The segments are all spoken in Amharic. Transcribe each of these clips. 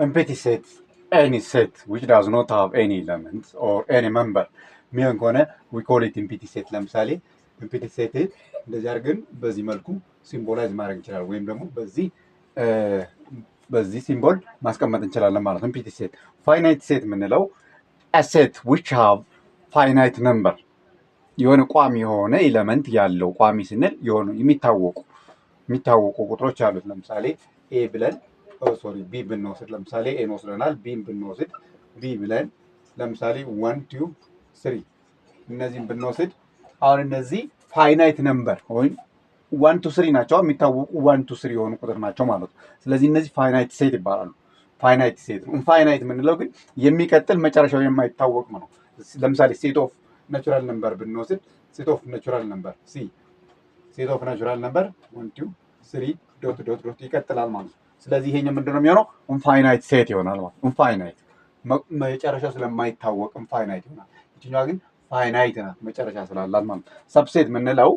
Empty set, any set which does not have any element or any member የሚሆን ከሆነ we call it empty set። ለምሳሌ empty set እንደዚህ አድርገን በዚህ መልኩ symbolize ማድረግ እንችላለን፣ ወይም ደግሞ በዚህ symbol ማስቀመጥ እንችላለን ማለት ነው። Empty set። Finite set የምንለው set which have finite number፣ የሆነ ቋሚ የሆነ element ያለው። ቋሚ ስንል የሆኑ የሚታወቁ ቁጥሮች አሉት። ለምሳሌ A ብለን፣ sorry፣ B ብንወስድ፣ ለምሳሌ A ን ወስደናል። B ን ብንወስድ፣ B ብለን ለምሳሌ one, two, three እነዚህን ብንወስድ አሁን እነዚህ finite number ወይም one, two, three ናቸው፣ የሚታወቁ one, two, three የሆኑ ቁጥር ናቸው ማለት ነው። ስለዚህ እነዚህ finite set ይባላሉ። Finite set ነው። Infinite የምንለው ግን የሚቀጥል፣ መጨረሻው የማይታወቅ ነው። ለምሳሌ set of natural number ብንወስድ፣ set of natural number C፣ set of natural number one, two, three dot dot dot ይቀጥላል ማለት ነው። ስለዚህ ይሄኛው ምንድን ነው የሚሆነው? Infinite set ይሆናል ማለት ነው። Infinite መጨረሻው ስለማይታወቅ infinite ይሆናል። ይችኛዋ ግን finite ናት፣ መጨረሻ ስላላት ማለት ነው። Subset የምንለው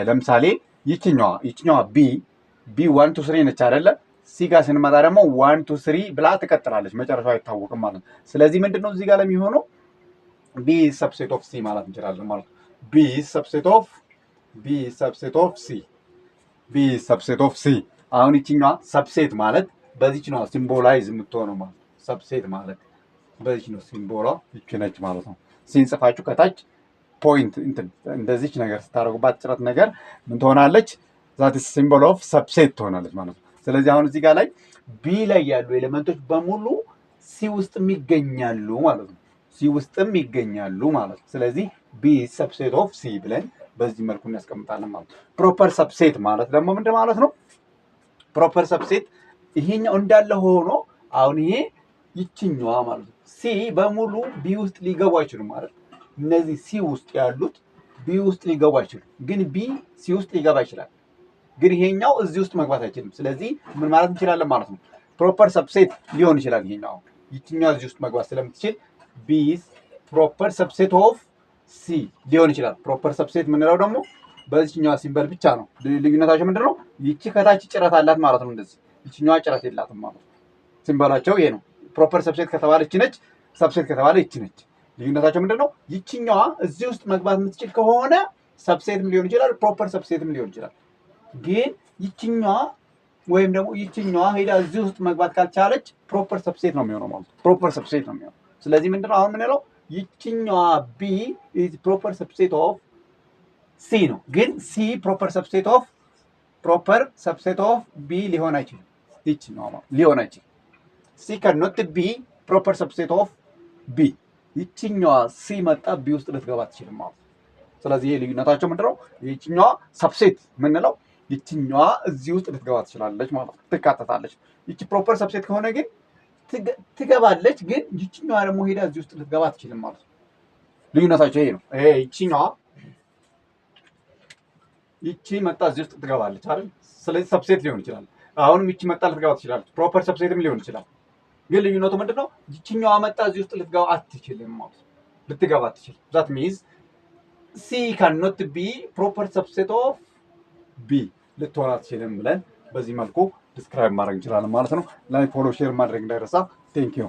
ለምሳሌ ይችኛዋ B one, two, three ነች አይደለ? C ጋር ስንመጣ ደግሞ one, two, three ብላ ትቀጥላለች። መጨረሻው አይታወቅም ማለት ነው። ስለዚህ ምንድን ነው እዚህ ጋር ለሚሆነው B subset of C ማለት እንችላለን ማለት ነው። B subset of C፣ B subset of C። አሁን ይችኛዋ subset ማለት በዚች ነው symbolize የምትሆነው ማለት ነው። Subset ማለት በዚች ነው፣ symbol ኧ ይቺ ነች ማለት ነው። C ን ጽፋችሁ ከታች point እንትን እንደዚች ነገር ስታደርጉባት ጭረት ነገር ምን ትሆናለች? That symbol of subset ትሆናለች ማለት ነው። ስለዚህ አሁን እዚህ ጋር ላይ B ላይ ያሉ element ኦች በሙሉ C ውስጥም ይገኛሉ ማለት ነው። C ውስጥም ይገኛሉ ማለት ነው። ስለዚህ B subset of C ብለን በዚህ መልኩ እናስቀምጣለን ማለት ነው። Proper subset ማለት ደግሞ ምንድን ማለት ነው? Proper subset ይሄኛው እንዳለ ሆኖ አሁን ይሄ ይችኛዋ ማለት ነው። C በሙሉ B ውስጥ ሊገቡ አይችሉም ማለት ነው። እነዚህ C ውስጥ ያሉት B ውስጥ ሊገቡ አይችሉም፣ ግን B C ውስጥ ሊገባ ይችላል። ግን ይሄኛው እዚህ ውስጥ መግባት አይችልም። ስለዚህ ምን ማለት እንችላለን ማለት ነው? Proper subset ሊሆን ይችላል። ይሄኛው ይችኛው እዚህ ውስጥ መግባት ስለምትችል B proper subset of C ሊሆን ይችላል። Proper subset የምንለው ደግሞ በዚህኛዋ symbol ብቻ ነው። ልዩነታቸው ምንድን ነው? ይቺ ከታች ጭረት አላት ማለት ነው። እንደዚህ ይችኛዋ ጭረት የላትም ማለት ነው። Symbol ኣቸው ይሄ ነው። Proper subset ከተባለ ይቺ ነች፣ subset ከተባለ ይቺ ነች። ልዩነታቸው ምንድን ነው? ይችኛዋ እዚህ ውስጥ መግባት የምትችል ከሆነ subset ም ሊሆን ይችላል፣ proper subset ም ሊሆን ይችላል። ግን ይችኛዋ ወይም ደግሞ ይችኛዋ ሄዳ እዚህ ውስጥ መግባት ካልቻለች proper subset ነው የሚሆነው ማለት ነው። Proper subset ነው የሚሆነው። ስለዚህ ምንድነው አሁን የምንለው? ይችኛዋ B is proper subset of C ነው። ግን C proper subset of B ሊሆን አይችልም። ይችኛዋ ሊሆን አይችልም። ሲ ከኖት ቢ ፕሮፐር ሰብሴት ኦፍ ቢ። ይችኛዋ C መጣ B ውስጥ ልትገባ አትችልም ማለት ነው። ስለዚህ ይሄ ልዩነታቸው ምንድነው? ይችኛዋ subset የምንለው ይችኛዋ እዚህ ውስጥ ልትገባ ትችላለች ማለት ነው፣ ትካተታለች። ይቺ proper subset ከሆነ ግን ትገባለች፣ ግን ይችኛዋ ደግሞ ሄዳ እዚህ ውስጥ ልትገባ አትችልም ማለት ነው። ልዩነታቸው ይሄ ነው። ይሄ ይችኛዋ ይቺ መጣ እዚህ ውስጥ ትገባለች አይደል? ስለዚህ subset ሊሆን ይችላል። አሁንም ይቺ መጣ ልትገባ ትችላለች። Proper subset ም ሊሆን ይችላል። ግን ልዩነቱ ምንድን ነው? ይችኛዋ መጣ እዚህ ውስጥ ልትገባ አትችልም ማለት ነው። ልትገባ አትችልም። ዛት ሚንስ ሲ ካኖት ቢ ፕሮፐር ሰብሴት ኦፍ ቢ ልትሆን አትችልም ብለን በዚህ መልኩ describe ማድረግ እንችላለን ማለት ነው። Like፣ follow፣ share ማድረግ እንዳይረሳ። Thank you.